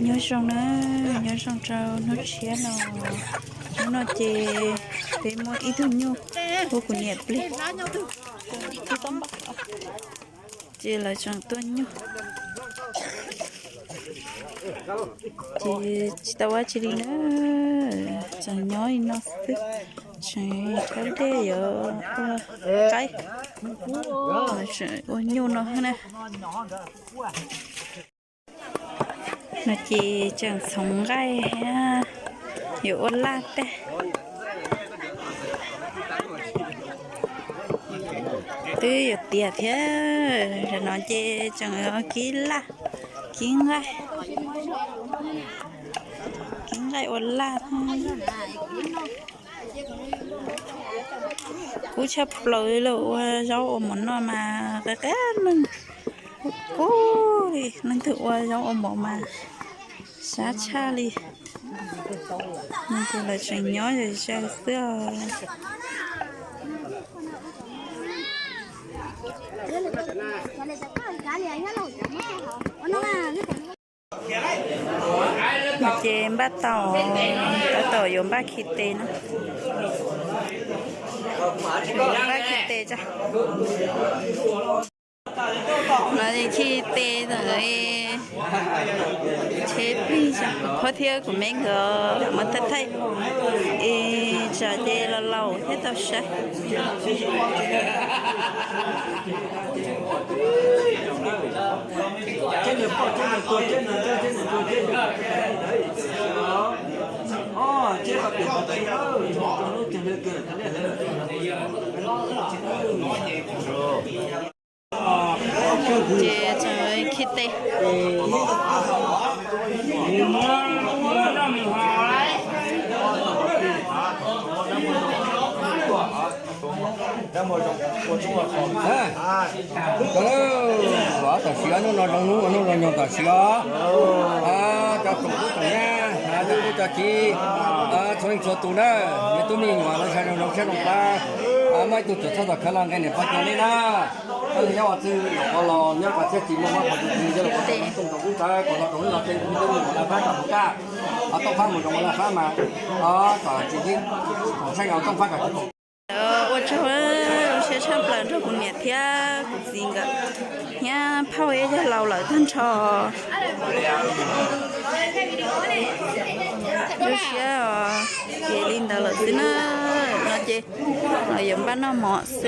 Nyob zoo na, nyob zoo rau hnub tshiab no. Hnub no ces peb muaj ib tug nyuj hu kuv niam plig, ces lawv tseem tua nyuj. Ces tsis tau ua tsi li na, tseem nyob li no xwb, tseem rhaub dej yuav ua qaib, tseem ua nyuj no na. No ces tseem txhoov nqaij thiab yuav ua laj tag. Twb yuav tiav thiab, tam no ces tseem kib laj, kib nqaij, kib nqaij ua laj. Kub tshaj plaws li, ua zaub ua mov noj mas qab qab neeg, kub kub li. Leej twg ua zaub ua mov mas sab tshaj li. Nws ces lawv tseem nyob zom zaws xwb os. Ces npaj tau, tab tom yuav npaj khi tes na. Npaj khi tes tso. No khi tes txawm tsheb plig tso, kuv phob thiab kuv me nkawd mus thaij thaij es tsam ces los laus thiab tau saib. Ces tseem khi tes. Tam sim no zoo hnub ua hnub zoo nyoog tam sim os. Cov tsoom tub tsoom nyab, cov tub cov kiv, txhua leej txhua tus na, yog tub me nyuam los sawv zoo zoo siab zoo plab, muaj ib tug tuam txhawb tom khawv los nqe niam pog cov nej na. Nyob ua txwj los nyob kom txhiaj tsis muaj mob qhov twg twg, yog los kom tau tooj rau kub ntawd kom los rau lub los tsev tus me tub me nyuam laj fab tom tus kaj, ho tooj fab mus zoo laj fab mas, kom tsis tib, kom saib nkaus tooj fab kom tsis pom. Ua tsaug, zoo siab tshaj plaws nrog kuv niam thiab kuv txiv nkawd, thiab phauj thiab yawg laus lawm tag nrho. Zoo siab os, ces li ntawd lawm xwb na. No ces los yuav npaj noj mov xwb.